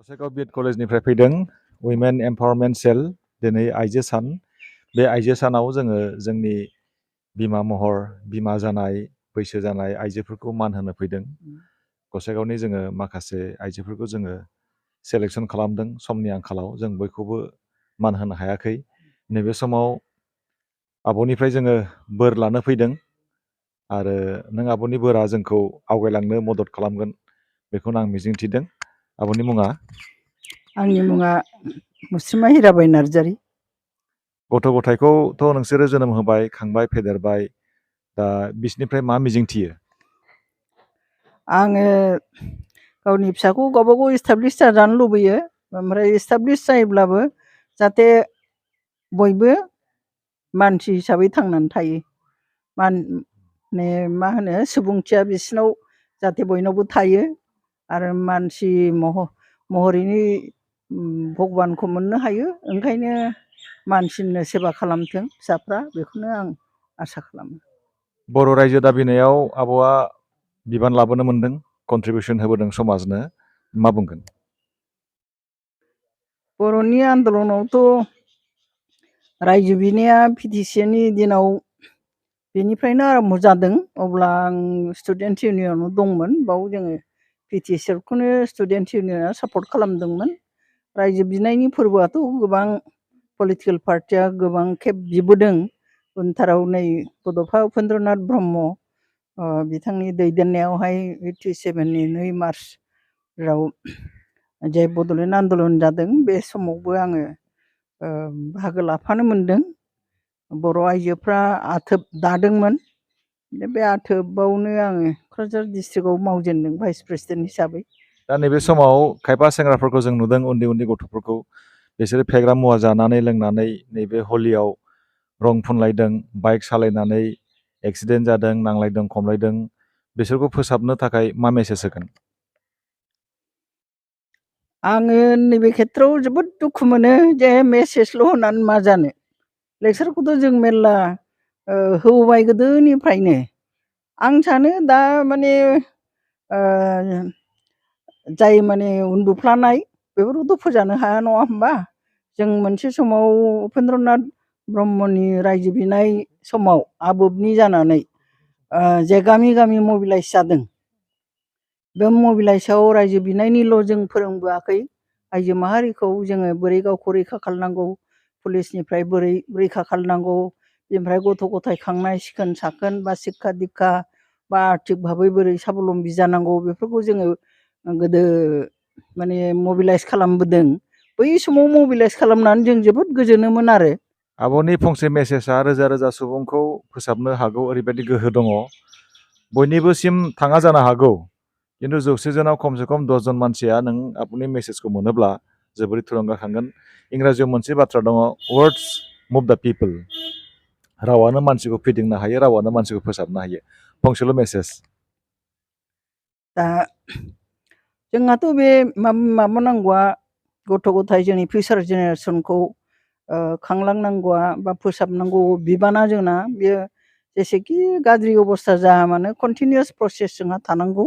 Gossaigaon BEd कलेजनिफ्राय फैदों women empowerment सेल दिनै आइजो सान। बे आइजो सानाव जोङो जोंनि बिमा महर बिमा जानाय बैसो जानाय आइजोफोरखौ मान होनो फैदों। गसाइगावनि जोङो माखासे आइजोफोरखौ जोङो सेलेक्सन खालामदों समनि आंखालाव जों बयखौबो मान होनो हायाखै। नैबे समाव आब'निफ्राय जोङो बोर लानो फैदों आरो नों आब'नि बोरा जोंखौ आवगायलांनो मदद खालामगोन बेखौनो आं मिजिंथिदों। आब'नि मुङा? आंनि मुङा मुस्रिमा हिराबाय नार्जारि। गथ' गथायखौथ' नोंसोरो जोनोम होबाय खांबाय फेदेरबाय, दा बिसोरनिफ्राय मा मिजिंथियो? आङो गावनि फिसाखौ गावबागाव इस्टाब्लिस जाजानो लुबैयो। ओमफ्राय इस्टाब्लिस जायोब्लाबो जाहाथे बयबो मानसि हिसाबै थांनानै थायो। माने मा होनो सुबुंथिया बिसिनाव जाहाथे बयनावबो थायो आरो मानसि महरैनो भगबानखौ मोननो हायो। ओंखायनो मानसिनो सेबा खालामथों फिसाफ्रा, बेखौनो आं आसा खालामो। बर' रायजो दाबिनायाव आब'आ बिबान लाबोनो मोन्दों, कन्ट्रिबिउसन होबोदों समाजनो, मा बुंगोन? बर'नि आन्दलनावथ' रायजो बिनाया पिटिसिनि दिनाव बेनिफ्रायनो आरम्भ जादों। अब्ला आं स्टुडेन्ट इउनियनाव दंमोन, बाव जोङो पिटिसिखौनो स्टुडेन्ट इउनियना सापर्ट खालामदोंमोन। रायजो बिनायनि फोरबोआथ' गोबां पलिटिकेल पार्टिया गोबां खेब बिबोदों। उनथाराव नै बड'फा उपेन्द्रनाथ ब्रह्म बिथांनि दैदेननायावहाय 87नि 2 मार्चआव जाय बड'लेण्ड आन्दलन जादों, बे समावबो आङो बाहागो लाफानो मोनदों। बर' आइजोफ्रा आथोब दादोंमोन। बे आथोबावनो आङो क'क्राझार डिस्ट्रिक्टआव मावजेनदों भाइस प्रेसिडेन्ट हिसाबै। दा नैबे समाव खायफा सेंग्राफोरखौ जों नुदों, उन्दै उन्दै गथ'फोरखौ बिसोरो फेग्रा मुवा जानानै लोंनानै नैबे हलियाव रं फुनलायदों, बाइक सालायनानै एक्सिडेन्ट जादों, नांलायदों खमलायदों। बिसोरखौ फोसाबनो थाखाय मा मेसेज होगोन? आङो नैबे खेथ्रआव जोबोद दुखु मोनो जे मेसेजल' होनानै मा जानो। लेक्सारखौथ' जों मेरला होबाय गोदोनिफ्रायनो। आं सानो दा माने जाय माने उन्दुफ्लानाय बेफोरखौथ' फोजानो हाया, नङा होमबा? जों मोनसे समाव उपेन्द्रनाथ ब्रह्मनि रायजो बिनाय समाव आबोबनि जानानै जे गामि गामि मबिलाइज जादों। बे मबिलाइजआव रायजो बिनायनिल' जों फोरोंबोआखै, आइजो माहारिखौ जोङो बोरै गावखौ रैखा खालामनांगौ, पुलिसनिफ्राय बोरै रैखा खालामनांगौ, बेनिफ्राय गथ' गथाय खांनाय सिखोन साखोन बा सिक्खा दिक्खा बा आर्थिक भाबै बोरै साबलम्बि जानांगौ, बेफोरखौ जोङो गोदो माने मबिलाइज खालामबोदों। बै समाव मबिलाइज खालामनानै जों जोबोद गोजोनोमोन आरो। आब'नि फंसे मेसेजआ रोजा रोजा सुबुंखौ फोसाबनो हागौ, ओरैबायदि गोहो दङ। बयनिबोसिम थाङा जानो हागौ, खिन्थु 100 जनाव खमसे खम 10 जन मानसिया नों आब'नि मेसेजखौ मोनोब्ला जोबोरै थुलुंगाखांगोन। इंराजियाव मोनसे बाथ्रा दङ, वर्ड्स मुभ द पिपोल। रावानो मानसिखौ फिदिंनो हायो, रावानो मानसिखौ फोसाबनो हायो। फंसेल' मेसेज। दा जोंहाथ' बे माबा नांगौआ, गथ' गथाय जोंनि फिउचार जेनेरेसनखौ खांलांनांगौआ बा फोसाबनांगौ बिबाना जोंना। बेयो जेसेखि गाज्रि अबस्था जाया मानो कन्टिनिउस प्रसेस जोंहा थानांगौ।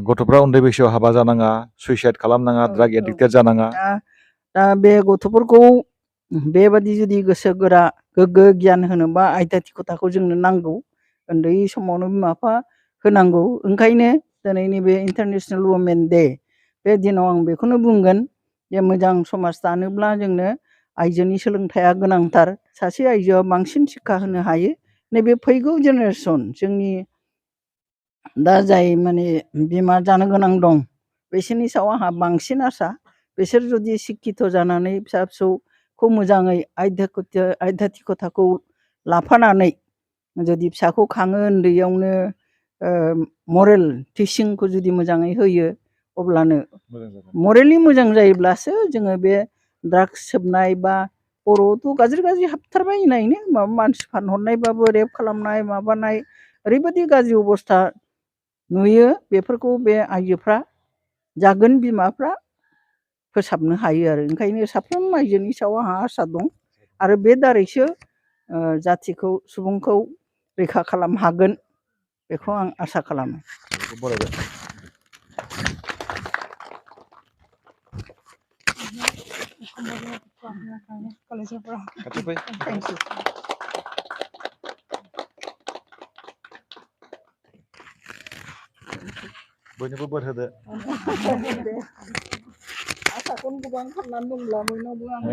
गथ'फ्रा उन्दै बैसोआव हाबा जानाङा, सुइसाइड खालामनाङा, ड्राग एडिक्टेड जानाङा। दा बे गथ'फोरखौ बेबादि जुदि गोसो गोरा गोग्गो गियान होनोबा आयदाथिकताखौ जोंनो नांगौ। उन्दै समावनो बिमा बिफा होनांगौ। ओंखायनो दिनै नैबे इन्टारनेसनेल वुमेन दे, बे दिनाव आं बेखौनो बुंगोन जे मोजां समाज दानोब्ला जोंनो आइजोनि सोलोंथाइया गोनांथार। सासे आइजोआ बांसिन सिक्खा होनो हायो। नैबे फैगौ जेनेरेसन जोंनि दा जाय माने बिमा जानो गोनां दं, बिसोरनि सायाव आंहा बांसिन आसा। बिसोर जुदि सिक्खित जानानै फिसा फिसौखौ मोजाङै आयदाथिकताखौ लाफानानै जुदि फिसाखौ खाङो, उन्दैयावनो मरेल टिचिंखौ जुदि मोजाङै होयो, अब्लानो मरेलि मोजां जायोब्लासो जोङो बे ड्राग्स सोबनाय बा बर'आवथ' गाज्रि गाज्रि हाबथारबाय नायनो, माबा मानसि फानहरनायबाबो रेप खालामनाय माबानाय ओरैबायदि गाज्रि अबस्था नुयो। बेफोरखौ बे आइजोफ्रा जागोन बिमाफ्रा फोसाबनो हायो आरो। ओंखायनो साफ्रोम आइजोनि सायाव आंहा आसा दं आरो बे दारैसो जाथिखौ सुबुंखौ रैखा खालामनो हागोन, बेखौ आं आसा खालामो। कलेजफोराव खाथि फै थेंक इउ बयनोबो बोर होदो दे आसाखौनो गोबां खालामनानै दंब्ला बयनावबो आं